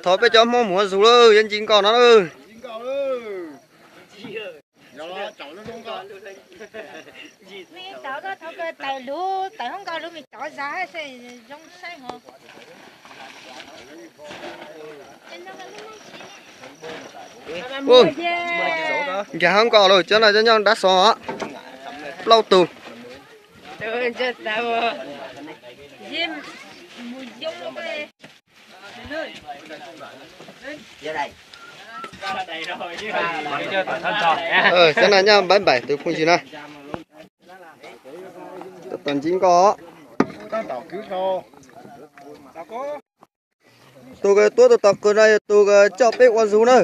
Thov peb cov Hmoob mus ua zug lawm, yuav ncig nkoj no lawm. Tawm lub, tawm hoob nkoj lub me tov zag zoo saib hov. Nkag hoob nkoj lawm, cov no cov nyob dab xov, plaub tug. Cov no nyob npaim npaim tus phooj ywg na. Tab tom ncig nkoj. Tus tuab tus tom qws no yog tus coj peb ua zug na.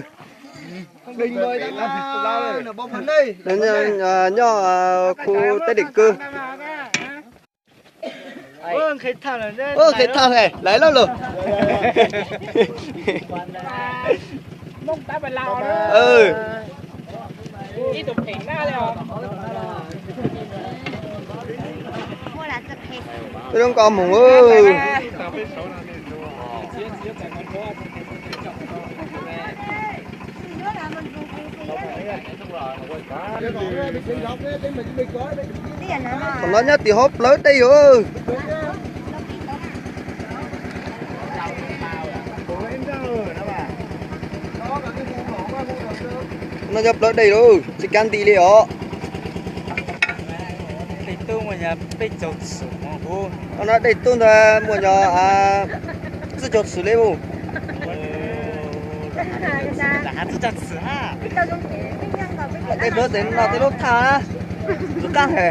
Nyob khu teb Dej Kawg. Nqhis thaj lawm, lawv loj lawm. Peb lub nkoj mus. Qhov no nyob tim hauv plawv dej yom. No nyob plawv dej lawm, tsis kav nti li os. No dej tub ntawd muaj nyog tsib caug txhwm li mus. Tej lub, tej no tej lub thaj na, tus qab he.